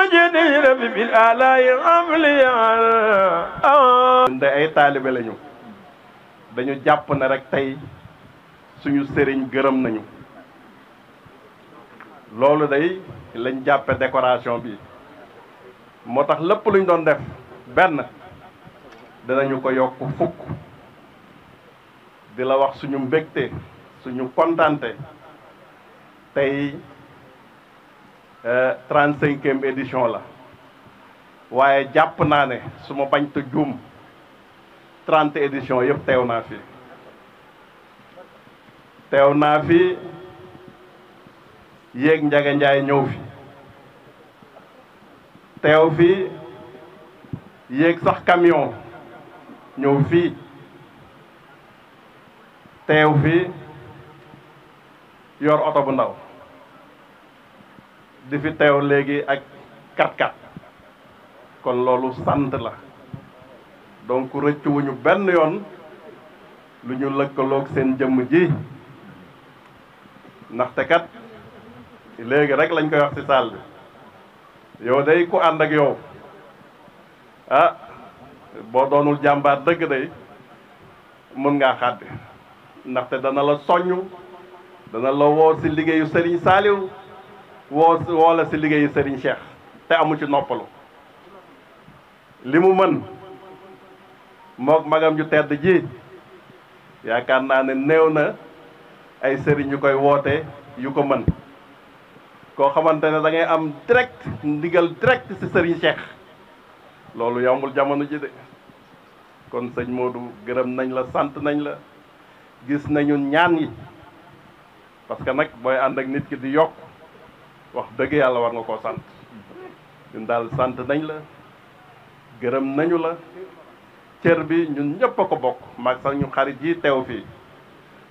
مجدي ربي بالآلاء عمليا nde ay taalibe lañu dañu jàpp ne rek tey suñu sëriñ gërëm nañu loolu day lañ jàppe décoration bi moo tax lépp luñ doon def benn dinañu ko yokk fukk di la wax suñu mbégte suñu kontante tey 35e édition la waaye jàpp naa ne su ma bañ te juum 30 édition yëpp teew naa fi yéeg Njaga Njaay ñëw fi teew fi yéeg sax camion ñëw fii teew fi yor oto bu ndaw di fi teew léegi ak 4x4 kon loolu sant la donc rëcc wuñu benn yoon lu ñu lëkkaloog seen jëmm ji ndaxte kat léegi rek lañ koy wax ci salle bi yow day ku ànd ak yow ah boo doonul jàmbaar dëgg day mën ngaa xàddi ndaxte dana la soññ dana la woo ci liggéeyu Serigne Saliou woo la ci liggéeyu Serigne Cheikh te amu ci noppalu li mu mën mook magam ju tedd ji yaakaar naa ne néew na ay sëriñ yu koy woote yu ko mën koo xamante ne da ngay am direct ndigal direct ci Serigne Cheikh loolu yombul jamono ji de kon sëñ Modou gërëm nañ la sant nañ la gis nañu ñaan yi parce que nag booy ànd ak nit ki di yokk wax dëgg yàlla war nga koo sant ñun daal sant nañ la gërëm nañu la cër bi ñun ñëpp a ko bokk maag sax ñu xarit yi teew fii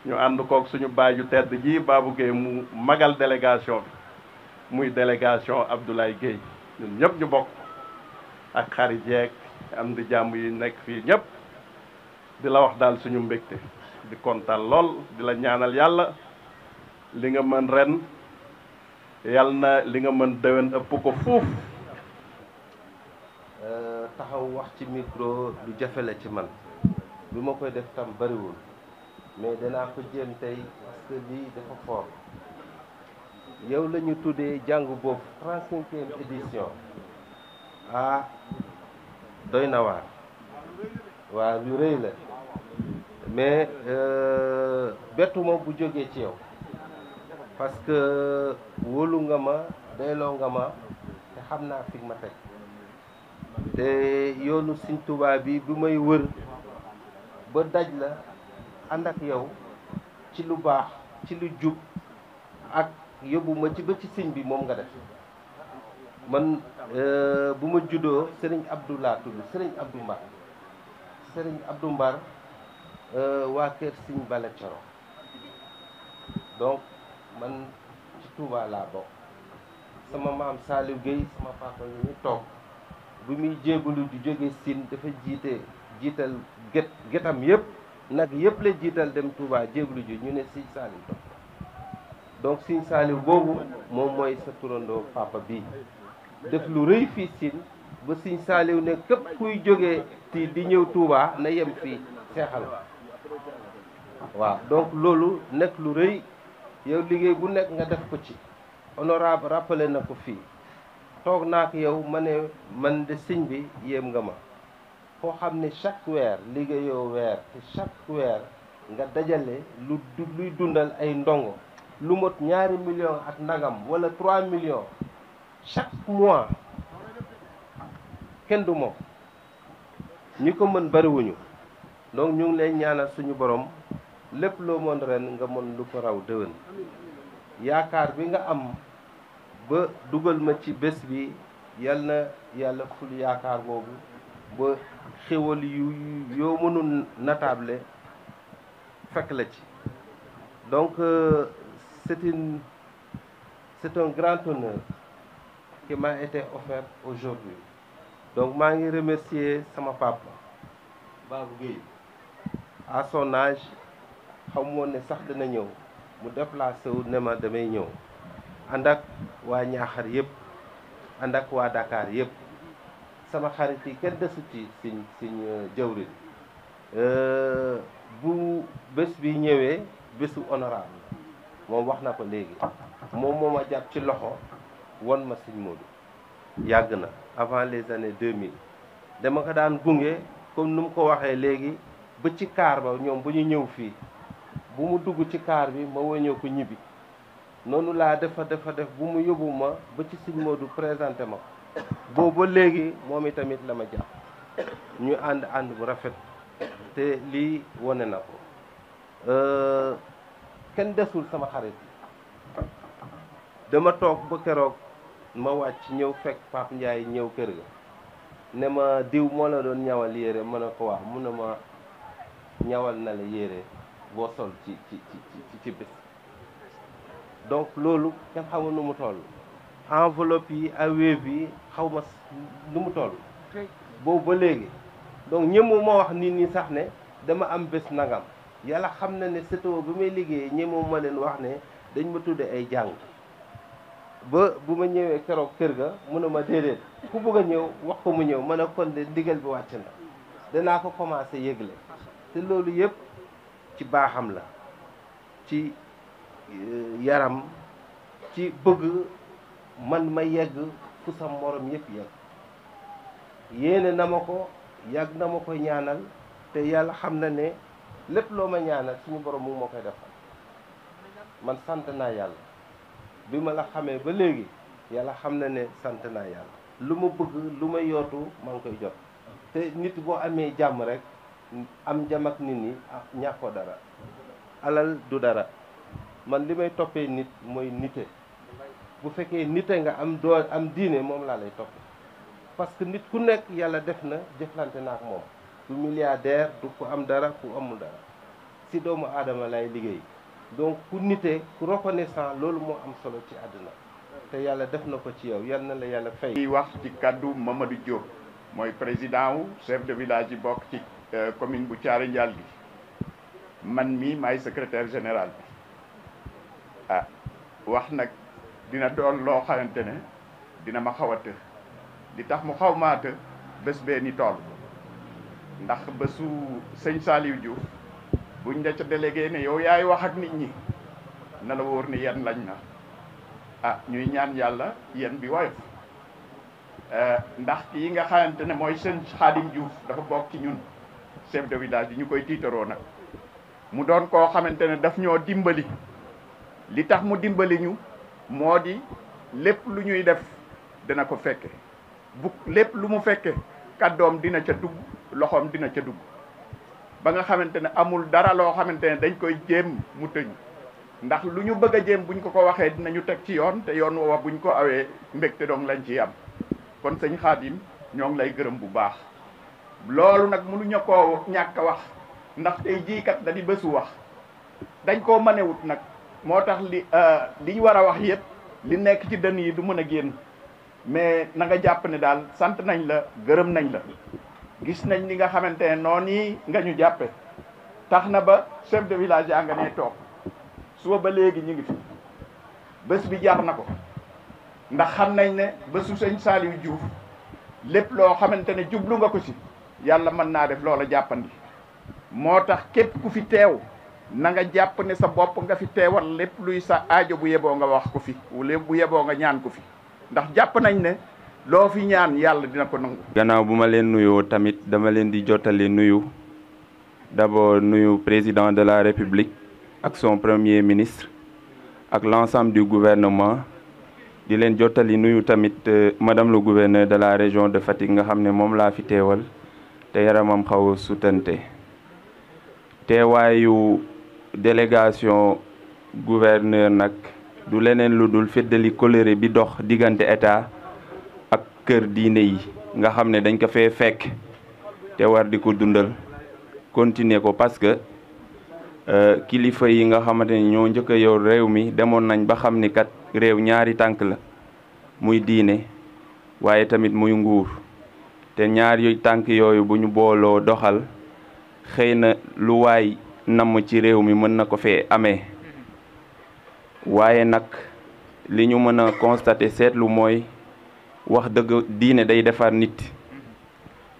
ñu ànd kook suñu baay ju tedd ji Babou Gueye mu magal délégation bi muy délégation Abdoulaye Gueye ñun ñëpp ñu bokk ak xarit yeeg am di jàmm yi nekk fii ñëpp di la wax daal suñu mbégte di kontaan lool di la ñaanal yàlla li nga mën ren yàlla na li nga mën déwén ëpp ko fuuf. taxaw wax ci micro lu jafe la ci man bi ma koy def tam bariwul mais danaa ko jéem tey parce que lii dafa fort yow la ñu tuddee jàngu boobu 35e édition ah doy na waar waa lu rëy la mais bettuma bu jógee ci yow parce que wóolu nga ma doyloo nga ma te xam naa fi ma teg te yoonu Sëñ Tuubaa bi may wër ba daj la ànd ak yow ci lu baax ci lu jub ak yóbbu ma ci ba ci sëñ bi moom nga def man bu ma juddoo Serigne Abdou laa tudd Serigne Abdou Mbar Serigne Abdou Mbar waa kër Sëñ Bala Coro donc man ci Touba laa bokk sama maam Saliou Gueye sama papa ñu toog bu muy jébalu di jóge Sine dafa jiital gétam yëpp nag yëpp la jiital dem Touba jébalu ji ñu ne Sëñ Saliou toog donc Sëñ Saliou boobu moom mooy sa turandoo papa bii def lu rëy fii Sine ba Sëñ Saliou ne képp kuy jógee ti di ñëw Touba na yem fii seexal waaw donc loolu nekk lu rëy yow liggéey bu nekk nga def ko ci honorable rappelé na ko fii toog naa ak yow ma ne man de sëñ bi yéem nga ma foo xam ne chaque weer liggéeyoo weer te chaque weer nga dajale luy dundal ay ndongo lu mot 2 millions ak nagam wala 3 millions chaque mois kenn du moom ñi ko mën bariwuñu donc ñu ngi lay ñaanal suñu borom lépp loo mën ren nga mën lu ko raw déwén yaakaar bi nga am ba dugal ma ci bés bi yal na yàlla ful yaakaar boobu ba xéwal yoo mënul natable fekk la ci donc c'est un grand honneur qui m'a été offert aujourd'hui donc maa ngi remercier sama papa Babou Gueye à son âge xamoon ne sax dina ñëw mu déplacé wu ne ma damay ñëw ànd ak waa Ñaaxar yëpp ànd ak waa Dakar yëpp sama xarit yi kenn desu ci siñ jëwriñ bu bés bi ñëwee bésu honorable moom wax na ko léegi moom moo ma jàpp ci loxo won ma sëñ Modou yàgg na avant les années 2000 dama ko daan gunge comme nu mu ko waxee léegi ba ci kaar ba ñoom bu ñu ñëw fii bu mu dugg ci kaar bi ma wëññoo ko ñibbi noonu laa def bu mu yóbbu ma ba ci sëñ Modou présenté ma ko boobu ba léegi moom itamit la ma jàpp ñu ànd bu rafet te lii wane na ko kenn desul sama xarit dama toog ba keroog ma wàcc ñëw fekk Pape Ndiaye ñëw kër ga ne ma diw moo la doon ñawal yére ma ne ko waaw mu ne ma ñawal na la yére boo sol ci bés donc loolu kenn xamul nu mu toll enveloppe yi Wave yi xaw ma nu mu toll boobu ba léegi donc ñëmu ma wax nit ñi sax ne dama am bés nangam yàlla xam na ne CTO bi may liggéeyee ñëmu ma leen wax ne dañ ma tudde ay jàng ba bu ma ñëwee keroog kër ga mu ne ma déedéet ku bëgg a ñëw wax ko mu ñëw ma ne kon de ndigal bi wàcc na danaa ko commencé yëgle te loolu yëpp ci baaxam la ci yaram ci bëgg man ma yegg fu sa morom yëpp yegg yéene na ma ko yàgg na ma koy ñaanal te yàlla xam na ne lépp loo ma ñaanal suñu borom mu ma koy defal man sant naa yàlla bi ma la xamee ba léegi yàlla xam na ne sant naa yàlla lu ma bëgg lu ma yootu maa ngi koy jot te nit boo amee jàmm rek am jàmm ak nit ñi ñàkkoo dara alal du dara man li may toppee nit mooy nite bu fekkee nite nga am doo am diine moom laa lay toppee parce que nit ku nekk yàlla def na jëflante na ak moom du milliardaire du ko am dara ku amul dara si doomu aadama lay liggéey donc ku nite ku reconnaissant loolu moo am solo ci àdduna te yàlla def na ko ci yow yal na la yàlla fay. ñuy wax ci kaddu Mamadou Diop mooy président wu chef de village yi bokk ci commune bu Thiaré Ndial bi man mii maay secrétaire général bi ah wax nag dina doon loo xamante ne dina ma xaw a të li tax mu xaw maa të bés bee ni tool ndax bésu sëñ Saliou Diouf buñ la ca délégué ne yow yaay wax ak nit ñi na la wóor ni yan lañ na ah ñuy ñaan yàlla yéen bi woyof ndax kii nga xamante ne mooy sëñ Khadim Diouf dafa bokk ci ñun chef de village yi ñu koy tiitaroo nag mu doon koo xamante ne daf ñoo dimbali li tax mu dimbali ñu moo di lépp lu ñuy def dina ko fekke bu lépp lu mu fekke kàddoom dina ca dugg loxoom dina ca dugg ba nga xamante ne amul dara loo xamante ne dañ koy jéem mu tëñ ndax lu ñu bëgg a jéem buñ ko waxee dinañu teg ci yoon te yoon woowa buñ ko awee mbégte dong lañ ciy am kon sëñ Khadim ñoo ngi lay gërëm bu baax loolu nag mënuñu koo ñàkk a wax ndax tey jii kat da di bésu wax dañ koo mënewut nag moo tax li ñu war a wax yëpp li nekk ci dënn yi du mën a génn mais na nga jàpp ne daal sant nañ la gërëm nañ la gis nañ li nga xamante ne noonu yi nga ñu jàppe tax na ba chef de village yaa nga ne toog suba ba léegi ñu ngi fi bés bi jar na ko ndax xam nañ ne bésu sëñ Saliou Diouf lépp loo xamante ne jublu nga ko si yàlla mën naa def loola jàppandi moo tax képp ku fi teew na nga jàpp ne sa bopp nga fi teewal lépp luy sa aajo bu yeboo nga wax ko fi lépp bu yeboo nga ñaan ko fi ndax jàpp nañ ne loo fi ñaan yàlla dina ko nangu. gannaaw bu ma leen nuyoo tamit dama leen di jottali nuyu d'abord nuyu président de la République ak son premier ministre ak l'ensemble du gouvernement di leen jottali nuyu tamit madame le gouverneur de la région de Fatick nga xam ne moom laa fi teewal te yaramam xaw a sutante teewaayu délégation gouverneur nag du leneen lu dul feddali kóllëre bi dox diggante état ak kër diine yi nga xam ne dañ ko fee fekk te war di ko dundal continuer ko parce que kilifa yi nga xamante ni ñoo njëkk a yor réew mi demoon nañ ba xam ni kat réew ñaari tànk la muy diine waaye tamit muy nguur te ñaar yu tànk yooyu bu ñu booloo doxal xëy na lu waay namm ci réew mi mën na ko fee amee waaye nag li ñu mën a constater seetlu mooy wax dëgg diine day defar nit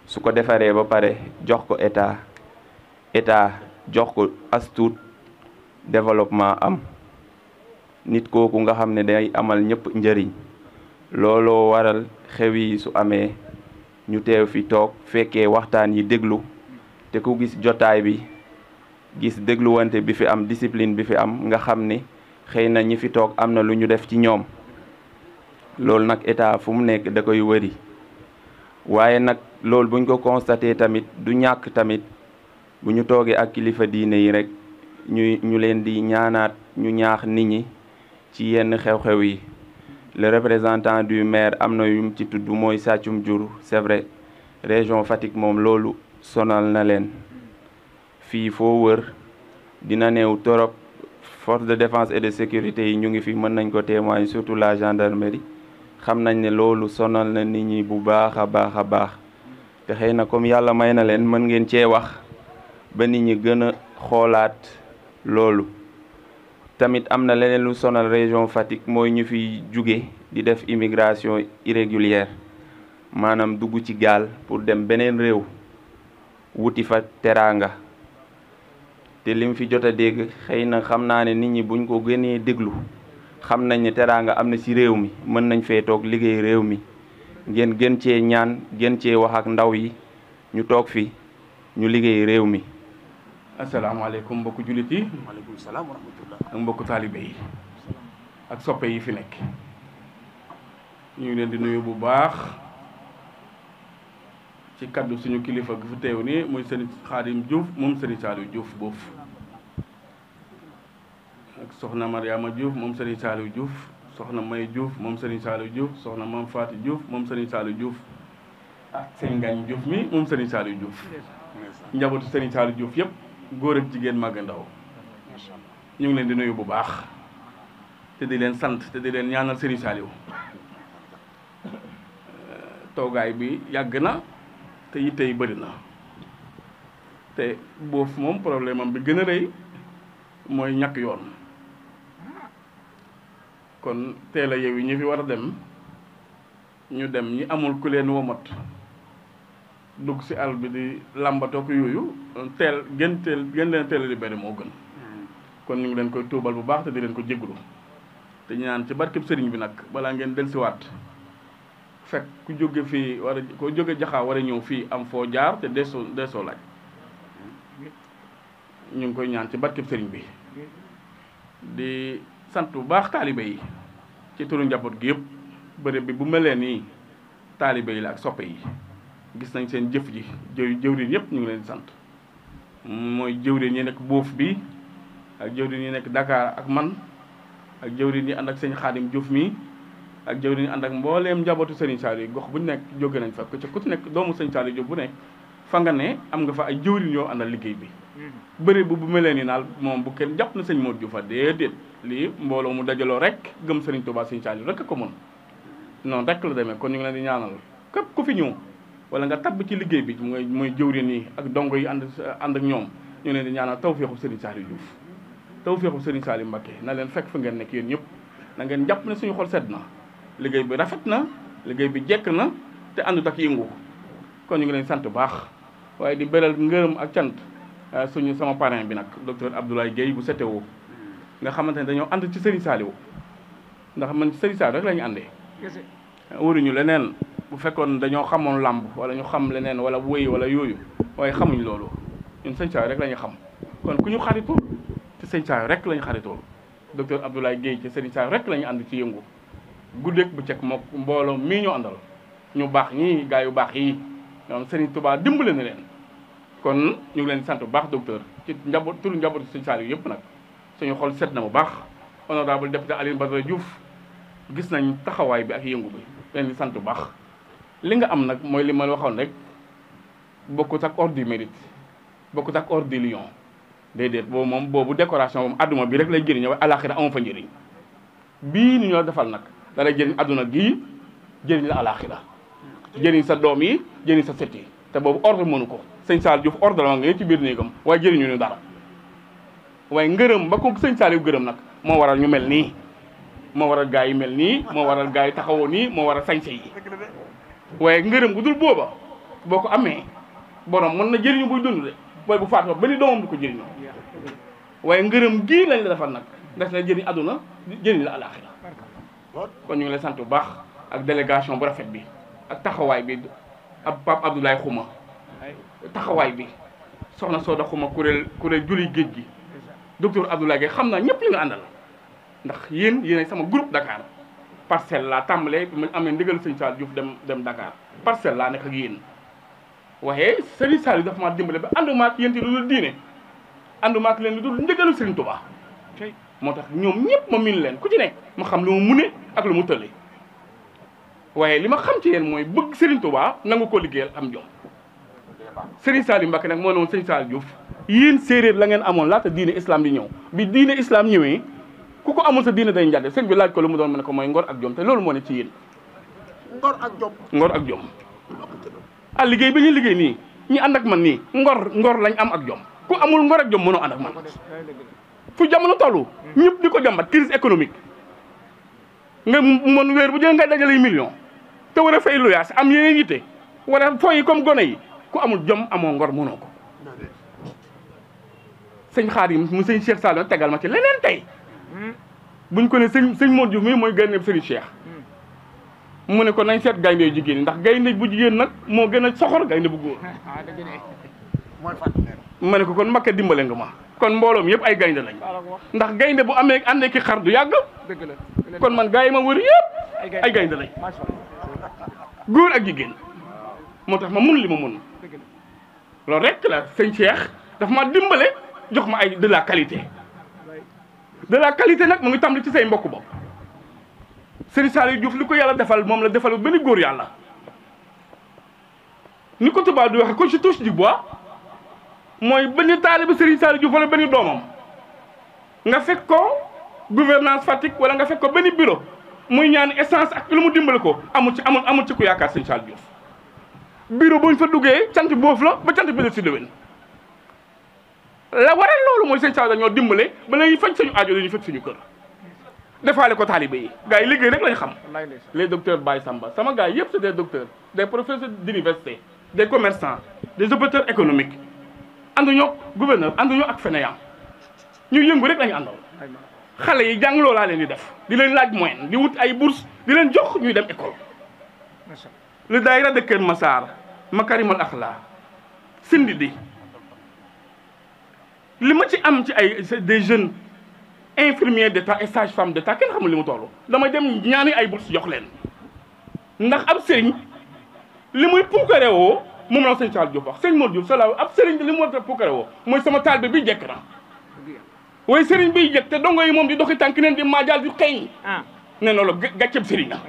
su ko defaree ba pare jox ko état jox ko astuut développement am nit kooku nga xam ne day amal ñëpp njëriñ looloo waral xew yi su amee ñu teew fi toog fekkee waxtaan yi déglu te ku gis jotaay bi gis dégluwante bi fi am discipline bi fi am nga xam ne xëy na ñi fi toog am na lu ñu def ci ñoom loolu nag état fu mu nekk da koy wëri waaye nag loolu buñ ko constaté tamit du ñàkk tamit bu ñu toogee ak kilifa diine yi rek ñu leen di ñaanaat ñu ñaax nit ñi ci yenn xew-xew yi le représentant du maire am na yum ci tudd mooy sàccum jur c'est vrai région Fatick moom loolu sonal na leen fii foo wër dina néew torop force de défense et de sécurité yi ñu ngi fi mën nañ ko témoigner surtout la gendarmerie xam nañ ne loolu sonal na nit ñi bu baax a baax te xëy na comme yàlla may na leen mën ngeen cee wax ba nit ñi gën a xoolaat loolu tamit am na leneen lu sonal région Fatick mooy ñu fi jóge di def immigration irrégulière maanaam dugg ci gaal pour dem beneen réew wuti fa teraanga te lim fi jot a dégg xëy na xam naa ne nit ñi buñ ko gënee déglu xam nañ ne teraanga am na ci réew mi mën nañ fee toog liggéey réew mi ngeen gën cee ñaan gën cee wax ak ndaw yi ñu toog fi ñu liggéey réew mi. asalaamaaleykum mbokku jullit yi. waaleykum salaam wa rahmatullah. ak mbokku taalibe yi ak soppe yi fi nekk ñu ngi leen di nuyu bu baax ci kaddu suñu kilifa gi fi teew ni muy Serigne Khadim Diouf moom Serigne Saliou Diouf boofu ak soxna Mariama Diouf moom Serigne Saliou Diouf soxna May Diouf moom Serigne Saliou Diouf soxna Mame Fatou Diouf moom Serigne Saliou Diouf ak Serigne Ngagne Diouf mi moom Serigne Saliou Diouf njabootu Serigne Saliou Diouf yëpp góor ak jigéen màgg ndaw ñu ngi leen di nuyu bu baax te di leen sant te di leen ñaanal Serigne Saliou toogaay bi yàgg na te yitte yi bëri na te boofu moom problème am bi gën a rëy mooy ñàkk yoon kon teel a yeew yi ñi fi war a dem ñu dem ñi amul ku leen womat dugg ci àll bi di làmbatoo ko yooyu gën leen teel a libéré moo gën kon ñu ngi leen koy tuubal bu baax te di leen ko jéggulu te ñu naan ci barkeb sëriñ bi nag balaa ngeen dellusiwaat fekk ku jóge fii war a ko jóge jaxaa war a ñëw fii am foo jaar te deesoo laaj ñu ngi koy ñaan ci barkeb sëriñ bi di sant bu baax taalibe yi ci turu njaboot gi yëpp bërëb bi bu melee nii taalibe yi la ak soppe yi gis nañ seen jëf ji jëwriñ yëpp ñu ngi leen di sant mooy jëwriñ yi nekk boof bi ak jëwriñ yi nekk Dakar ak man ak jëwriñ yi ànd ak sëñ Xaadim Diouf mi ak jëwriñ yi ànd ak mbooleem njabootu Serigne Saliou gox bu nekk jóge nañ fa ku ci nekk doomu sëñ Saliou Diouf bu nekk fa nga ne am nga fa ay jëwriñ yoo àndal liggéey bi bëri bu melee ni naal moom bu kenn jàpp na sëñ Modou Diouf fa déedéet lii mbooloo mu dajaloo rek gëm Serigne Touba sëñ Saliou rek ko mën noonu rek la demee kon ñu ngi leen di ñaanal képp ku fi ñëw wala nga tabb ci liggéey bi mooy jëwriñ yi ak dongo yi ànd ak ñoom ñu leen di ñaanal tawfeexu Serigne Saliou Diouf tawfeexu Serigne Saliou Mbacké na leen fekk fa ngeen nekk yéen ñëpp na ngeen jàpp ne suñu xol sedd na liggéey bi rafet na liggéey bi jekk na te àndut ak yëngu kon ñu ngi leen sant bu baax waaye di beral ngërëm ak cant sama parrain bi nag docteur Abdoulaye Guèye bu CTO nga xamante ne dañoo ànd ci Serigne Saliou ndax man Serigne Saliou rek la ñu àndee waruñu leneen bu fekkoon dañoo xamoon làmb wala ñu xam leneen wala wéy wala yooyu waaye xamuñ loolu ñun Serigne Saliou rek la ñu xam kon ku ñu xaritool ci Serigne Saliou rek la ñu xaritool docteur Abdoulaye Guèye ci Serigne Saliou rek la ñu ànd ci yëngu guddeeg bu cek mook mbooloo mii ñu àndal ñu baax ñii gaa yu baax yi ñoom Serigne Touba dimbale na leen kon ñu ngi leen di sant bu baax docteur ci turu njabootu Serigne Saliou yëpp nag suñu xol set na bu baax honorable député Aline Badara Diouf gis nañ taxawaay bi ak yëngu bi leen di sant bu baax li nga am nag mooy li ma waxoon rek bokkut ak ordre du mérite bokkut ak ordre du lion déedéet boobu décoration moom adduna bi rek lay jëriñ waaye alaxira amu fa njëriñ bii ni ñu la defal nag dara jëriñ adduna gii jëriñ la alaxira jëriñ sa doom yi jëriñ sa set yi te boobu ordre mënu ko sëñ Saliou Diouf ordre la ma nga ci biir néegam waaye jëriñu ñu dara waaye ngërëm ba ko sëñ Saliou gërëm nag moo waral ñu mel nii moo waral gaa yi mel nii moo waral gaa yi taxawoo nii moo waral sañse yi waaye ngërëm gu dul booba boo ko amee borom mën na jëriñu buy dund de waaye bu faatoo ba ni doomam du ko jëriñoo waaye ngërëm gii lañ la defal nag def na jëriñ àdduna jëriñ la àlaaxira kon ñu ngi lay sant bu baax ak délégation bu rafet bi ak taxawaay bi ak Pape Abdoulaye Xuma taxawaay bi soxna Soda Xuma kuréel julli géej gi docteur Abdoulaye Gueye xam naa ñëpp li nga àndal ndax yéen sama groupe Dakar parcelle laa tàmbalee bi ma amee ndigal sëñ Sall Diouf dem Dakar parcelle laa nekk ak yéen waaye sëriñ Sall dafa maa dimbale ba ànduma ak yéen ci lu dul diine ànduma ak leen lu dul ndigalu sëriñ Touba moo tax ñoom ñëpp ma miin leen ku ci nekk ma xam lu mu mune ak lu mu tële waaye li ma xam ci yéen mooy bëgg sëriñ Touba nangu ko liggéeyal am jom sëriñ Saliou Mbacké nag moo ne woon sëñ Sall Diouf yéen séeréer la ngeen amoon laata diine islam di ñëw bi diine islam ñëwee ku ko amul sa diine day njàdde sëñ bi laaj ko lu mu doon mu ne ko mooy ngor ak jom te loolu moo ne ci yéen ngor ak jom ngor ak jom ah liggéey bi ñuy liggéey nii ñi ànd ak man nii ngor lañ am ak jom ku amul ngor ak jom mënoo ànd ak man fu jamono toll ñëpp di ko jàmbat crise économique nga mën weer bu jël ngay dajale million te war a fay luyaas am yeneen yitte war a fooyi comme gone yi ku amul jom amoo ngor mënoo ko sëñ Xaadim mu sëñ Cheikh Sall tegal ma ci leneen tey buñ ko ne sëñ Modou Diouf mii mooy gaynde sëriñ Cheikh mu ne ko nañ seet gaynde yu jigéen ñi ndax gaynde bu jigéen nag moo gën a soxor gaynde bu góor ma ne ko kon Mbacké dimbale nga ma kon mbooloom yëpp ay gaynde lañ ndax gaynde bu amee àndee ki xar du yàgg kon man gars yi ma wër yëpp ay gaynde lañ góor ak jigéen moo tax ma mun li ma mun loolu rek la sëñ Cheikh daf ma dimbale jox ma ay de la qualité nag mu ngi tàmbali ci say mbokk bopp Serigne Saliou Diouf li ko yàlla defal moom la defal benn góor yàlla ni ko tubaab di waxe ko ci touche du bois mooy benn taalibe Serigne Saliou Diouf wala benn doomam nga fekk ko gouvernance Fatick wala nga fekk ko benn bureau muy ñaan essence ak lu mu dimbale ko amul ci ku yaakaar Serigne Saliou Diouf bureau bu ñu fa duggee cant boofu la ba cant bi la si déwén la waral loolu mooy sëñ Saliou dañoo dimbale ba léegi faj suñu aajo dañuy fekk suñu kër defaale ko taalibe yi gars yi liggéey rek lañ xam les docteurs Baye Samba sama gars yëpp c'est des docteurs des professeurs d'université des commerçants des opérateurs économiques ànduñoo gouverneur ànduñoo ak fainéant ñu yëngu rek lañu àndal xale yi jàng loolaa leen di def di leen laaj moyen di wut ay bourse di leen jox ñuy dem école le daayira de Kër Massar Makarimal Akhla Sindidi li ma ci am ci ay des jeunes infirmiers d'état et sages-femmes d'état kenn xamul li mu toll damay dem ñaani ay bourse jox leen ndax ab sëriñ li muy puukare woo moom la sëñ Saliou Diouf wax sëñ Modou Diouf salaaw ab sëriñ bi li mu war a puukare woo mooy sama taalibe bi jekk na waaye sëriñ biy jekk te dongo yi moom di doxi tànk neen di maajaal di xeeñ ne loolu gàcceeb sëriñ la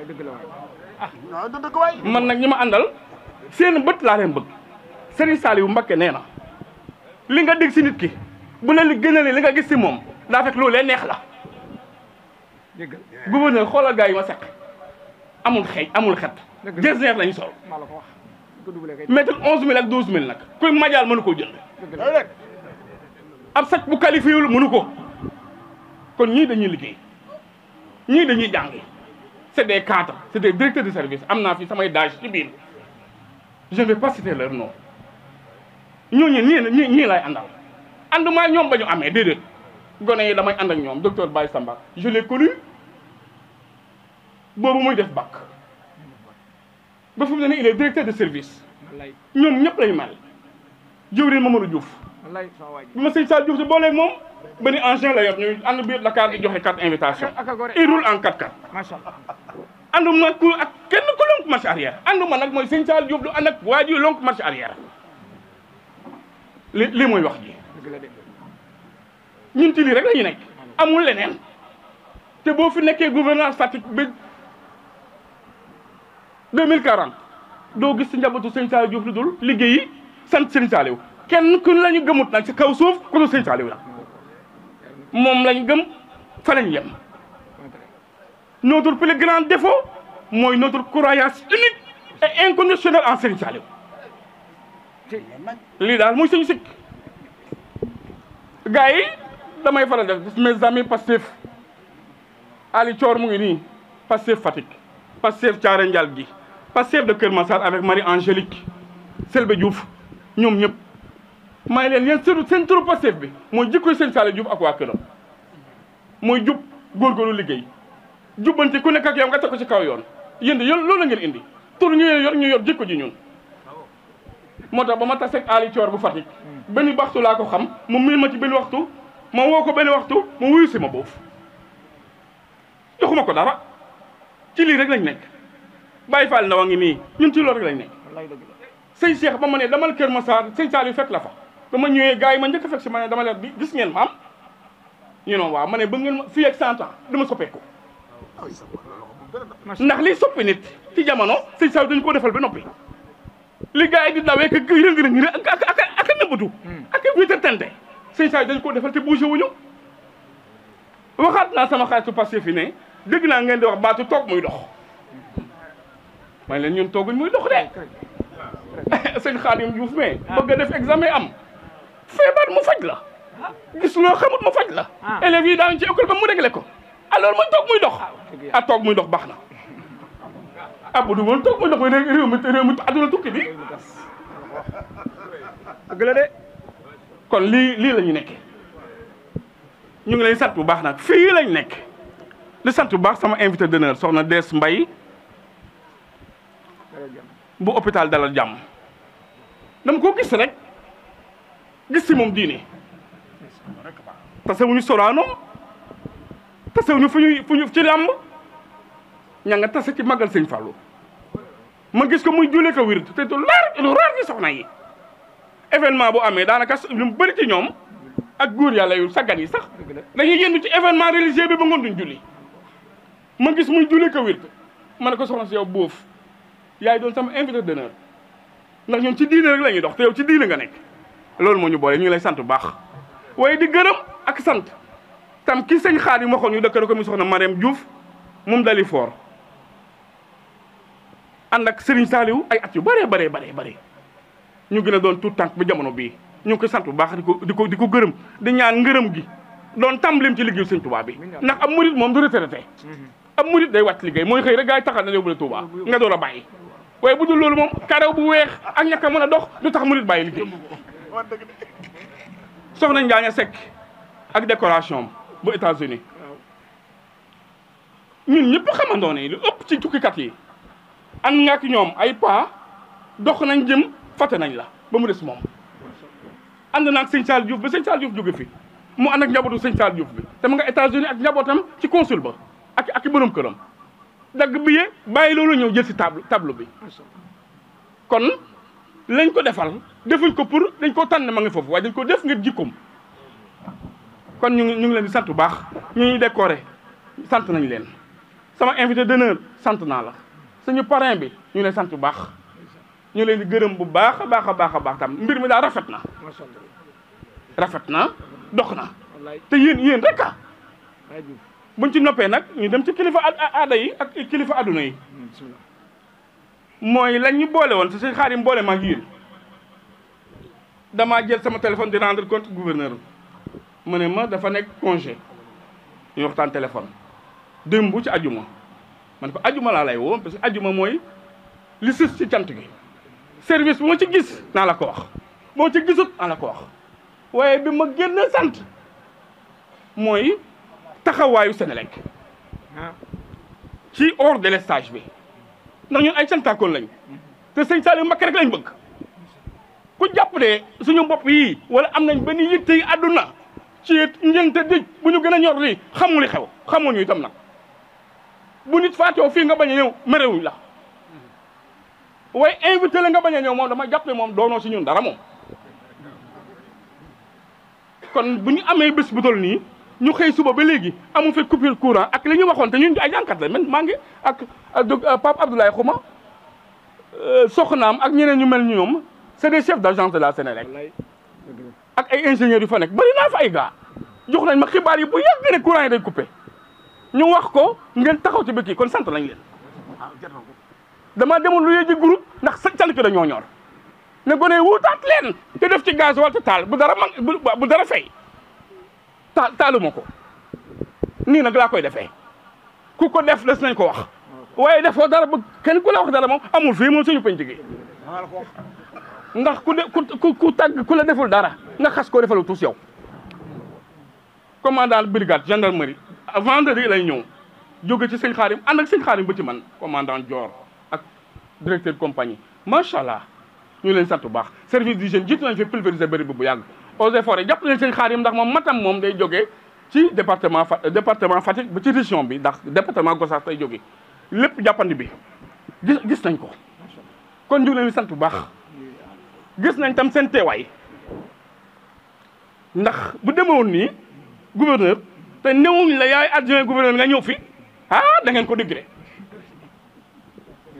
man nag ñi ma àndal seen bët laa leen bëgg sëriñ Saliou Mbacké nee na li nga dégg si nit ki bu la li gënalee li nga gis si moom daa fekk loolu lee neex la gouverneur xoolal gars yi ma sekk amul xeeñ amul xet jesneer lañu sol mettre 11000 ak 12000 nag kuy majaal mënu koo jënd ab sàcc bu qualifié wul mënu ko kon ñii dañuy liggéey ñii dañuy jàngi c'est des cadres c'est des directeurs de service am naa fi samay dage ci biir je ne vais pas citer leur nom ñooñu ñii lay àndal ànduma ñoom ba ñu amee déedéet gone yi damay ànd ak ñoom docteur Baye Samba je l'ai connu boobu muy def bac ba fu mu ne nii il est directeur de service ñoom ñëpp lañu mel jëwriñ Mamadou Diouf bi ma sëñ Saliou Diouf di booleeg moom benn engin la yor ñuy ànd biir Dakar di joxe carte invitation il roule en 4x4 ànduma ku ak kenn ku lonk marche arrière ànduma nag mooy sëñ Saliou Diouf du ànd ak waa ji lonk marche arrière lii mooy wax ji ñun ci lii rek la ñu nekk amul leneen te boo fi nekkee gouvernance Fatick ba 2040 doo gis ci njabootu sëñ Saliou Diouf lu dul liggéeyi sant sëñ Saliou kenn ku la ñu gëmut nag ci kaw suuf ku dul sëñ Saliou la moom lañ gëm fa lañ yem notre plus grand défaut mooy notre croyance unique et inconditionnelle en sëñ Saliou lii daal mooy suñu sikk gars yi damay faral def mes amis Pastef Ali Thior mu ngi nii Pastef Fatick, Pastef Thiaré Ndial gi, Pastef de Kër Massar avec Marie Angélique Selbé Diouf ñoom ñëpp may leen yéen seen turu Pastef bi mooy jikkoy sëñ Saliou Diouf ak waa këram mooy jub góorgóorlu liggéey jubbante ku nekk ak yow nga teg ko ci kaw yoon yéen de loolu la ngeen indi tur ñu yor jikko ji ñun. moo tax ba ma taseeg Ali Thior bu Fatick benn waxtu laa ko xam mu mil ma ci benn waxtu ma woo ko benn waxtu ma wuyu si ma boofu joxuma ko dara ci lii rek lañ nekk Baye Fall Ndaw a ngi nii ñun ci loolu rek lañ nekk. sëñ Cheikh ba ma ne damal Kër Massar sëñ Saliou fekk la fa dama ñëwee gars yi ma njëkk a fekk si ma ne dama leen bi gis ngeen ma am ñu noonu waaw ma ne ba ngeen ma fii ak 100 ans dama soppeeku ndax liy soppi nit ci jamono sëñ Saliou dañu ko defal ba noppi li gars yi di dawee ak rëng-rëng ak nëbbatu ak wéetar tente sëñ Saliou dañu ko defal te bougé wuñu waxaat naa sama xaalisu Pastef fi ne dégg naa ngeen di wax baatu toog muy dox may leen ñun tooguñ muy dox de sëñ Khadim Diouf mais bëgg a def examen am feebar mu faj la gis loo xamut mu faj la élèves yi daañu ci école ba mu réglé ko alors man toog muy dox a toog muy dox baax na bu du woon toog muy dox réew mi àdduna tukki bi dëgg la de kon lii la ñu nekkee ñu ngi lay sant bu baax nag fii lañ nekk di sant bu baax sama invité d'honneur soxna Des Mbaye bu hôpital Dalal Jàmm dama ko gis rek gis si moom diine tasewuñu Sorano tasewuñu fu ñu ci làmb ña nga tase ci màggal sëñ Fallou ma gis ko muy julee ko wir te lu raar ci soxna yi événement bu amee daanaka lu mu bëri ci ñoom ak góor yàlla yu saggan yi sax dañuy yendu ci événement religieux bi ba ngoon duñ julli ma gis muy julee ko wir ma ne ko soxna si yow boof yaay doon sama invité d'honneur ndax ñoom ci diine rek la ñuy dox te yow ci diine nga nekk loolu moo ñu boole ñu ngi lay sant bu baax waaye di gërëm ak sant tam ki sëñ Xaadim waxoon ñu dëkkale ko mi soxna Mariam Diouf moom dali fort ànd ak Serigne Saliou ay at yu bëree ñu gën a doon tout tànk bi jamono bii ñu ngi koy sant bu baax di ko gërëm di ñaan ngërëm gi doon tàmbalim ci liggéeyu sëñ Touba bi ndax ab murit moom du retraité ab murit day wàcc liggéey mooy xëy rek gaa yi taxal na yóbbu la Touba nga door a bàyyi waaye bu dul loolu moom karaw bu weex ak ñàkk a mën a dox du tax murit bàyyi liggéey soxna Njaaña Seck ak décoration bu États-Unis ñun ñëpp xamandoo ne lu ëpp ci tukkikat yi ànd nga ak ñoom ay pas dox nañ jëm fàtte nañ la ba mu des moom ànd na ak sëñ Saliou Diouf ba sëñ Saliou Diouf jóge fi mu ànd ak njabootu sëñ Saliou Diouf bi te mu nga États-Unis ak njabootam ci consul ba ak borom këram dagg billet bàyyi loolu ñëw jël si tableau bi kon lañ ko defal defuñ ko pour dañ ko tànn ma ngi foofu waaye dañ ko def ngir jikkoom kon ñu ngi leen di sant bu baax ñu ñuy décoré sant nañ leen sama invité d'honneur sant naa la suñu parrain bi ñu leen sant bu baax ñu leen di gërëm bu baax a baax tam mbir mi daal rafet na dox na te yéen rek a buñ ci noppee nag ñu dem ci kilifa aada yi ak kilifa adduna yi mooy lañ ñu boole woon si Xaadim boole ma ak yéen damaa jël sama téléphone di rendre compte gouverneur mu ne ma dafa nekk congé ñu waxtaan téléphone démb ci ajuma ma ne ko ajuma laa lay woo parce que ajuma mooy li sës ci cant gi service bu ma ci gis naa la ko wax bu ma ci gisut naa la ko wax waaye bi ma génn sant mooy taxawaayu Senelec ci hors délestage bi ndax ñun ay cantaakoon lañ te sëñ Saliou Mbacké rek lañ bëgg ku jàpp ne suñu bopp yi wala am nañ benn yitte yi àdduna ci ngénte dëj bu ñu gën a ñor lii xamul li xew xamuñu itam nag bu nit faatoo fii nga bañ a ñëw merewuñ la waaye invité la nga bañ a ñëw moom dama jàpp ne moom doonoo si ñun dara moom kon bu ñu amee bés bu toll nii ñu xëy suba ba léegi amu fi coupure courant ak li ñu waxoon te ñun ay jànkat la man maa ngi ak Pape Abdoulaye Xuma soxnaam ak ñeneen ñu mel ni ñoom c'est des chefs d'agence de la Sénélec ak ay ingénieurs yu fa nekk bari naa fa ay gars jox nañ ma xibaar yi bu yàgg ne courant yi day coupé ñu wax ko ngeen taxaw ci bëkk yi kon sant nañ leen dama demoon lu ji groupe ndax sant ki dañoo ñor ne gone wutaat leen te def ci gaz wala te taal bu dara fay taaluma ko nii nag laa koy defee ku ko def des nañ ko wax waaye defoo dara ba kenn ku la wax dara moom amul fii moom suñu penc gi ndax ku tàgg ku la deful dara nga xas koo defalu tous yow commandant brigade gendarmerie vendredi lay ñëw jóge ci sëñ Xaadim ànd ak sëñ Xaadim ba ci man commandant Dior ak directeur compagnie macha allah ñu leen sant bu baax service d'hygiène jiitu nañ fi pulvériser bëri bu yàgg eaux et forêts jàpp nañ sëñ Xaadim ndax moom matam moom day jógee ci département Fatick ba ci région bi ndax département Gossas tay jóge lépp jàppandi bi gis nañ ko kon ñu leen sant bu baax gis nañ tam seen teewaay ndax bu demewoon nii gouverneur te newuñ la yaay adjoint gouverneur nga ñëw fi da ngeen ko dégré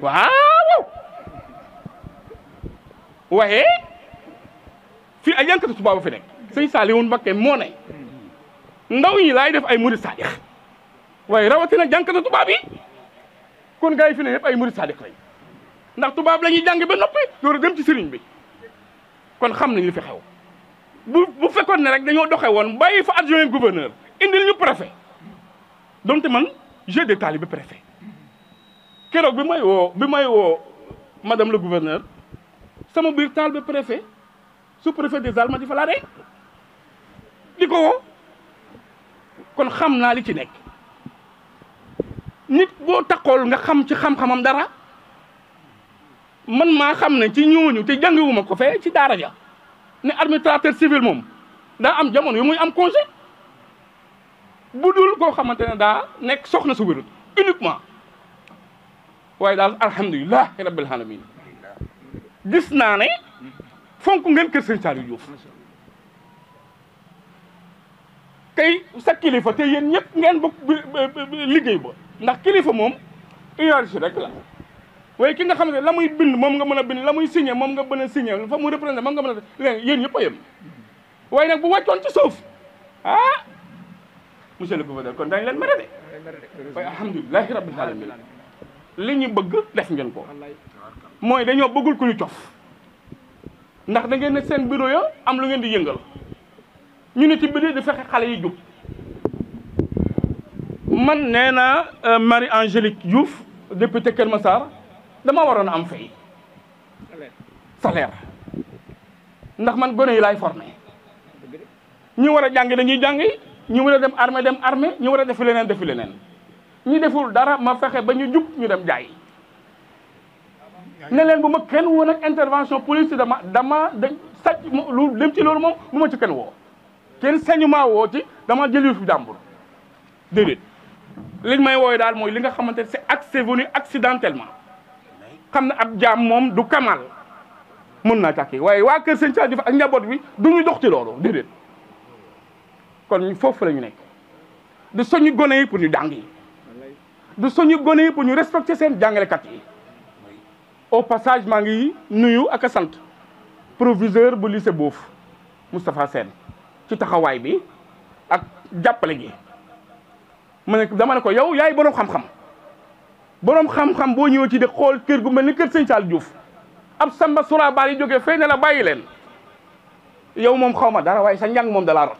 waaw waaye fii ay jànkatu tubaab ba fi nekk sëñ Saliou Mbacké moo ne ndaw ñi laay def ay murid sadiq waaye rawatina jànkatu tubaab yi kon gars yi fi ne yëpp ay murid sadiq lañ ndax tubaab la ñuy jàng ba noppi door a dem ci sëriñ bi kon xam nañ li fi xew bu fekkoon ne rek dañoo doxee woon bàyyi fa adjoint gouverneur indil ñu préfet donte man j'ai des talibé préfet keroog bi may woo madame le gouverneur sama biir talibé préfet sous-préfet des Almadies fa laa de di ko woo kon xam naa li ci nekk nit boo taxool nga xam ci xam-xamam dara man maa xam ne ci ñooñu te jàngiwuma ko fee ci daara ja ne administrateur civil moom daa am jamono yu muy am congé bu dul koo xamante ne daa nekk soxna su wérut uniquement waaye daal alhamdulilah rabbil alamin gis naa ne fonk ngeen kër sëñ Saliou Diouf kay sa kilifa te yéen ñëpp ngeen bokk liggéey ba ndax kilifa moom hiérarchie rek la waaye ki nga xam ne la muy bind moom nga mën a bind la muy signé moom nga mën a signé fa mu représenté moom nga mën a leen yéen ñëpp a yem waaye nag bu wàccoon ci suuf monsieur le gouverneur kon dañ leen mere de waaye alhamdulilahi rabbil alamin li ñu bëgg def ngeen ko mooy dañoo bëggul ku ñu cof ndax da ngeen ne seen bureau ya am lu ngeen di yëngal ñu ne ci biir di fexe xale yi jub man nee na Marie Angélique Diouf député Kër Massar dama waroon a am fay salaire ndax man gone yi laay formé ñu war a jàngi dañuy jàngi ñu war a dem armée ñu war a defi leneen ñi deful dara ma fexe ba ñu jub ñu dem jaay ne leen bu ma kenn woon ak intervention police dama dañ sàcc lu dem ci loolu moom bu ma ci kenn woo kenn sañu maa woo ci dama jël fi jàmbur déedéet liñ may wooyu daal mooy li nga xamante ne c'est venu accidentellement xam ne ab jaam moom du kamal mën naa tàkki waaye waa kër sëñ Saliou Diouf ak njaboot bi du ñu dox ci loolu déedéet kon foofu la ñu nekk du soñu gone yi pour ñu jàng yi du soñu gone yi pour ñu respecter seen jàngalekat yi au passage maa ngi nuyu ak a sant proviseur bu lycée boofu Moustapha Sène ci taxawaay bi ak jàppale gi ma ne dama ne ko yow yaay boroom xam-xam boo ñëwee ci de xool kër gu mel ni kër sëñ Saliou Diouf ab samba surabaal yi jógee fay ne la bàyyi leen yow moom xaw ma dara waaye sa njàng moom dalaa rot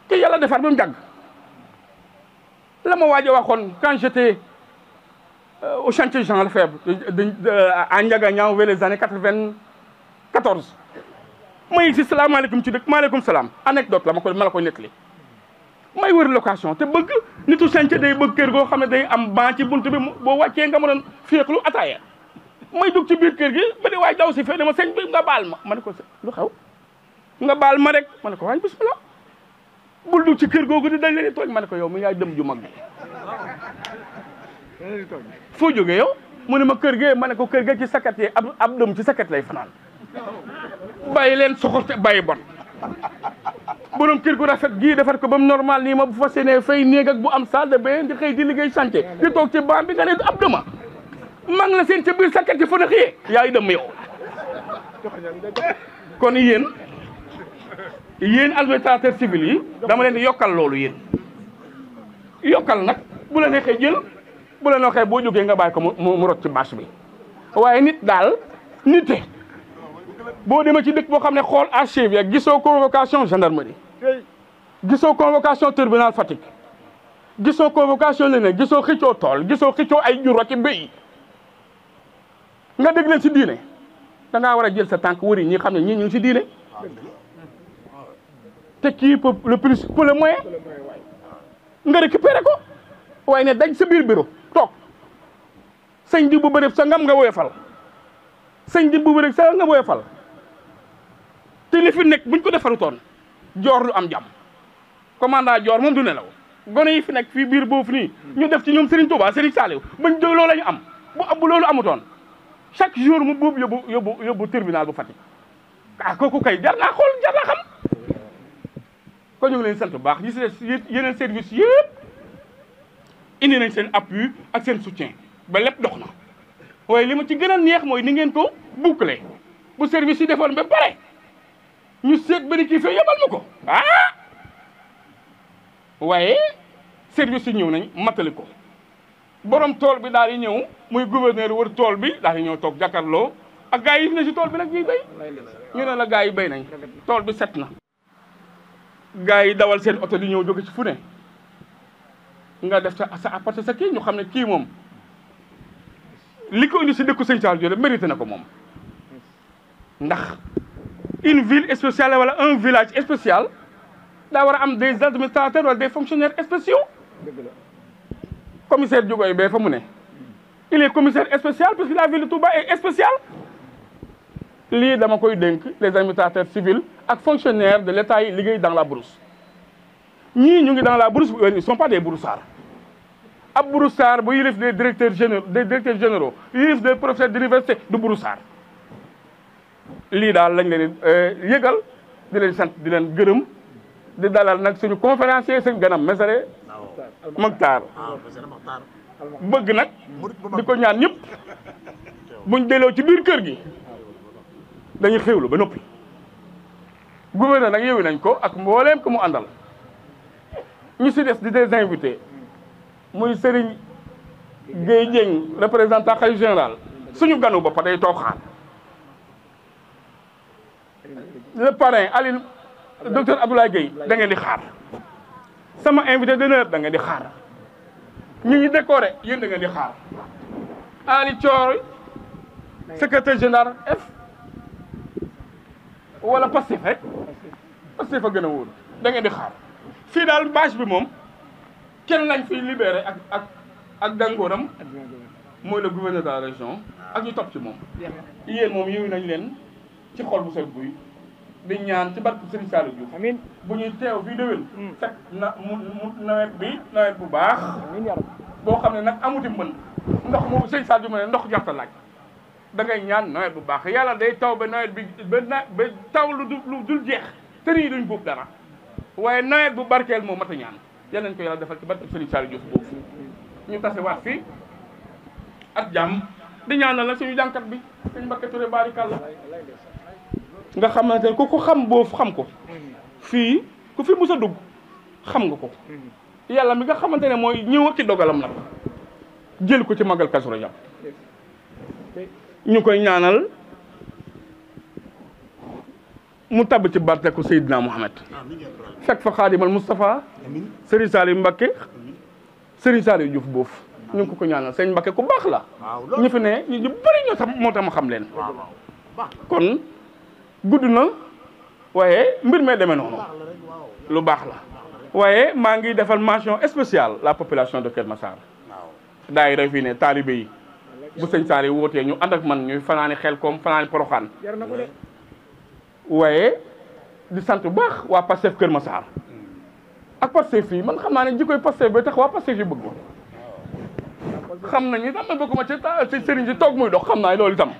te yàlla defar ba mu jàgg la ma waaj a waxoon quand j'étais au chantier Jean Lefebvre à Ndiaganiao vers les années 94 may si salaamaaleykum ci dëkk maaleykum salaam anecdote la ma la koy nettali may wër location te bëgg nitu chantier day bëgg kër goo xam ne day am ban ci buntu bi boo wàccee nga mën a féexlu ataaya may dugg ci biir kër gi ba di waay daw si fee ne ma sëñ bi nga baal ma ne ko lu xew nga baal ma rek ma ne ko waay bismillah bul dugg ci kër googu di dañ leen di tooñ ma ne ko yow mi yaay dem ju mag bi foo jógee yow mu ne ma kër gee ma ne ko kër gee ci sakat yi ab dëm ci sakat lay fanaan bàyyi leen soxorte bàyyi bon borom kër gu rafet gii defar ko ba mu normal nii ma bu fas yéenee fay néeg ak bu am salle de bain di xëy di liggéey chantier di toog ci ban bi nga ne ab dëma mag la seen ca biir sakat yi fa na xëyee yaay dem yow kon yéen administrateur civil yi dama leen di yokkal loolu yéen yokkal nag bu la neexee jël bu la neexee boo jógee nga bàyyi ko mu rot ci bâche bi waaye nit daal nite boo demee ci dëkk boo xam ne xool archive ya gisoo convocation gendarmerie gisoo convocation tribunal Fatick gisoo convocation la ne gisoo xëccoo tool gisoo xëccoo ay jur ak béy nga dégg leen si diine da ngaa war a jël sa tànk wëri ñi xam ne ñii ñu ngi si diine te kii peut le plus pour le moyen nga récupéré ko waaye ne dañ sa biir bureau toog sëñ di bu bëri sa ngam nga woyofal sëñ di bu bëri sa nga woyofal te li fi nekk buñ ko defarutoon joor lu am jàmm commandant joor moom du nelaw gone yi fi nekk fii biir boofu nii ñu def ci ñoom Serigne Touba Serigne Saliou bañ jóg loolu la ñu am bu loolu amutoon chaque jour mu buub yóbbu tribunal bu Fatick kooku kay jar naa xool jar naa xam ko ñu ngi leen sant bu baax ñi si yeneen service yëpp indi nañ seen appui ak seen soutien ba lépp dox na waaye li ma ci gën a neex mooy ni ngeen ko boucler bu service yi defoon ba pare ñu seet bénéfice yebal ma ko waaye service yi ñëw nañ matali ko borom tool bi daal di ñëw muy gouverneur wër tool bi daal di ñëw toog jàkkaarloo ak gars yi fi ne si tool bi nag ñuy béy ñu ne la gars yi béy nañ tool bi set na gars yi dawal seen oto di ñëw jóge ci fu ne nga def sa apporter sa kii ñu xam ne kii moom li ko indi si dëkku Sëñ Saliou Diop mérité na ko moom ndax une ville spéciale wala un village spécial daa war a am des administrateurs wala des fonctionnaires spéciaux commissaire Diogoye bee fa mu ne il est commissaire spécial parce que la ville de Touba est spéciale lii dama koy dénk les administrateurs civils ak fonctionnaires de l'État yi liggéey dans la brousse ñii ñu ngi dans la brousse ils sont pas des broussards ab broussard bu yilif des directeurs généraux yilif des professeurs d'université du broussard lii daal lañ leen di yëgal di leen sant di leen gërëm di dalal nag suñu conférencier sëñ Ganam Mesere Maktar bëgg nag di ko ñaan ñëpp buñ delloo ci biir kër gi dañuy xéwlu ba noppi gouverneur nag yeewi nañ ko ak mbooleem ko mu àndal ñu si des di des invités muy Serigne Gueye Dieng représentant khalife général suñu ganu boppa day toog xaar le parrain Aline docteur Abdoulaye Gueye da ngeen di xaar sama invité d'honneur da ngeen di xaar ñu ngi décoré yéen da ngeen di xaar Ali Thior secrétaire général F wala Pastef rek Pastef a gën a wóor da ngeen di xaar fii daal bâche bi moom kenn lañ fiy libéré ak dangooram mooy le gouverneur de la région ak ñu topp ci moom yéen moom yëwi nañ leen ci xol bu seen buy di ñaan ci barke Serigne Saliou Diouf amiin bu ñuy teew fii déwén fekk nawet bi nawet bu baax boo xam ne nag amuti mbënd ndox mu Serigne Saliou Diouf ne ndox jarta laaj da ngay ñaan nawet bu baax yàlla day taw ba nawet bi ba taw lu dul jeex te nii duñ góob dara waaye nawet bu barkeel moo mat a ñaan yàlla nañ ko yàlla defal ci barke Serigne Saliou Diouf boobu ñu tase waat fii ak jàmm di ñaanal nag suñu jànkat bi suñu Mbacké Touré barikàlla nga xamante ne ku ko xam boofu xam ko fii ku fi mus a dugg xam nga ko yàlla mi nga xamante ne mooy ñëw ak ci dogalam nag jël ko ci magal Kazu Rajab ñu koy ñaanal mu tabb ci barkeku Seydina Mohamed fekk fa Xaadimal Moustapha Serigne Saliou Mbacké Serigne Saliou Diouf boofu ñu ngi ko ñaanal sëñ Mbacké ku baax la ñu fi ne ñu bëri ñoo tax moo tax ma xam leen kon gudd na waaye mbir mee demee noonu lu baax la waaye maa ngi defal mention spéciale la population de Kër Massar daayira fii ne taalibe yi bu sëñ Saliou wootee ñu ànd ak man ñuy fanaani Xelkom fanaani Porokhane waaye di sant bu baax waa Pastef Kër Massar ak Pastef fii man xam naa ne jikkoy Pastef ba tax waa Pastef yi bëgg ma xam nañu tam ma bëgguma ci sëriñ si toog muy dox xam naa loolu itam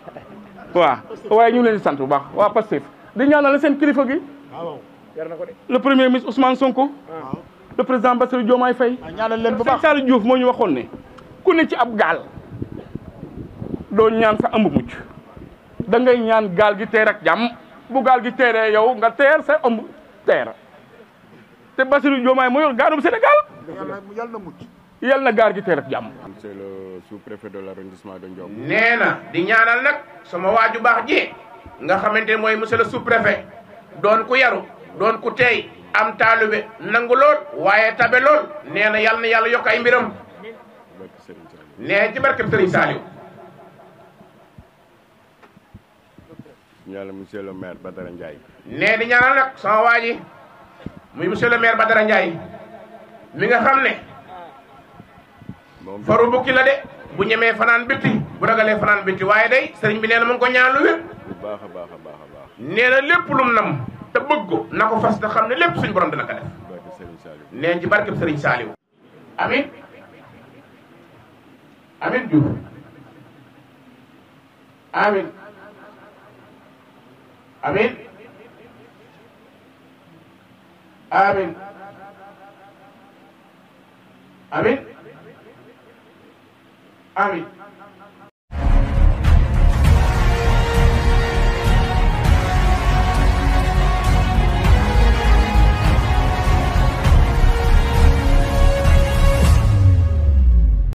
waaw waaye ñu leen di sant bu baax waa Pastef di ñaanal seen kilifa gi le premier ministre Ousmane Sonko le président Bassirou Diomaye Faye ñaanal leen bu baax Saliou Diouf moo ñu waxoon ne ku ne ci ab gaal doo ñaan sa ëmb mucc da ngay ñaan gaal gi teer ak jàmm bu gaal gi teeree yow nga teer sa ëmb teer te Bassirou Diomaye moo yor gaalum Sénégal yàlla na mucc yàlla na gaal gi teer ak jàmm. c'est le sous-préfet de l'arrondissement de Ndiop. nee na di ñaanal nag sama waaju baax ji nga xamante ne mooy monsieur le sous-préfet doon ku yaru doon ku tey am taalube nangu lool waaye tabe lool nee na yàlla na yàlla yokk ay mbiram nee ci barkeb Serigne Saliou. ñaanal monsieur le maire Badara Ndiaye. nee di ñaanal nag sama waa ji muy monsieur le maire Badara Ndiaye mi nga xam ne faru bukki la de bu ñemee fanaan bitti bu ragalee fanaan bitti waaye day sëriñ bi nee na mu ngi ko ñaan lu wér. bu baax a baax a baax a baax. nee na lépp lum nam te bëgg ko na ko fas te xam ne lépp suñ borom dina ko def. nee ci barkeb Serigne Saliou. amin amin Diouf amin amin amin amin amin